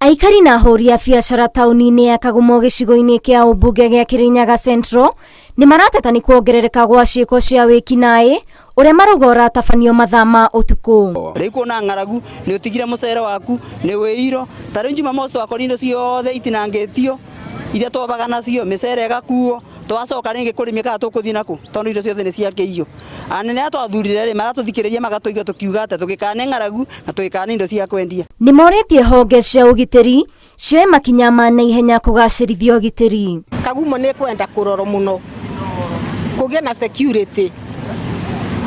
Aikari na ahũri a biacara taũni-inĩ ya Kagumo gĩcigo-inĩ kĩa ũmbunge gĩa Kirinyaga Central nĩ marateta nĩ kuongerereka gwa ciĩko cia wĩkinaĩ ũrĩa marauga ũratabanio mathaa ma ũtukũ. Rĩu kuona ng'aragu nĩ ũtigire mũcere waku nĩ wĩiro ta rĩu Jumamosi twakorire indo ciothe itinangĩtio iria twobaga nacio mĩcere ĩgakuo twacoka rĩngĩ kũrĩmia kana tũkũthiĩ nakũ tondũ indo ciothe nĩ ciakĩiywo. Anene aya twathurire rĩ maratũthikĩrĩria magatũigua tũkiuga atĩa tũgĩkaga nĩ ng'aragu na tũgĩkaga nĩ indo cia kwendia. Nĩ morĩtie honge cia ũgitĩri cioe makinya ma naihenya kũgacĩrithia ũgitĩri. Kagumo nĩ kwenda kũrorwo mũno kũgĩe na security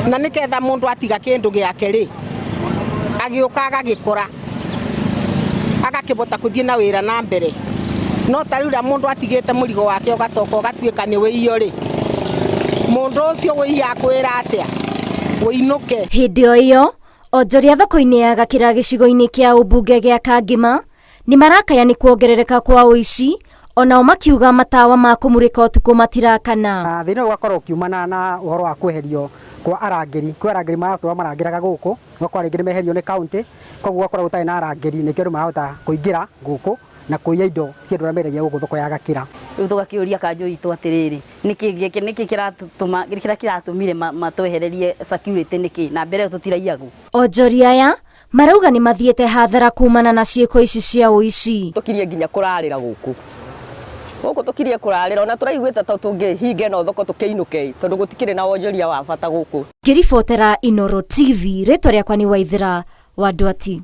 na nĩketha mũndũ atiga kĩndũ gĩake rĩ agĩũka agagĩkora agakĩbota kũthiĩ na wĩra na mbere no ta rĩu rĩa mũndũ atigĩte mũrigo wake ũgacoka ũgatuĩka nĩ wĩiyo rĩ mũndũ ũcio wĩiya akwĩra atĩa wĩinũke. Hĩndĩ o ĩyo, onjoria thoko-inĩ ya Gakĩra gĩcigo-inĩ kĩa ũmbunge gĩa Kangĩma nĩ marakaya nĩ kuongerereka kwa ũici onao makiuga matawa ma kũmũrĩka ũtukũ matirakana. Thĩna ũyũ ũgakorwo ũkiumana na ũhoro wa kweherio kwa arangĩri. Kwĩ arangĩri maratũra marangĩraga gũkũ, ũgakora rĩngĩ nĩ meherio nĩ county, koguo gũgakorwo gũtarĩ na arangĩri nĩkĩo andũ marahota kũingĩra gũkũ na kũiya indo cia andũ arĩa mendagia gũkũ thoko ya Gakĩra. Rĩu tũgakĩũria kanjũ itũ atĩrĩrĩ, nĩkĩ nĩkĩ kĩratũma kĩrĩa kĩratũmire matwehererie security nĩkĩ na mbere ĩyo tũtiraiyagwo. Onjoria aya marauga nĩ mathiĩte hathara kumana na ciĩko ici cia ũici. Tũkirie nginya kũrarĩra gũkũ gũkũ tũkirie kũrarĩra ona tũraiguĩte ta tũngĩhinga ĩno thoko tũkĩinũke tondũ gũtikĩrĩ na wonjoria wa bata gũkũ. Ngĩribotera Inooro TV, rĩtwa rĩakwa nĩ Waithera wa Ndwati.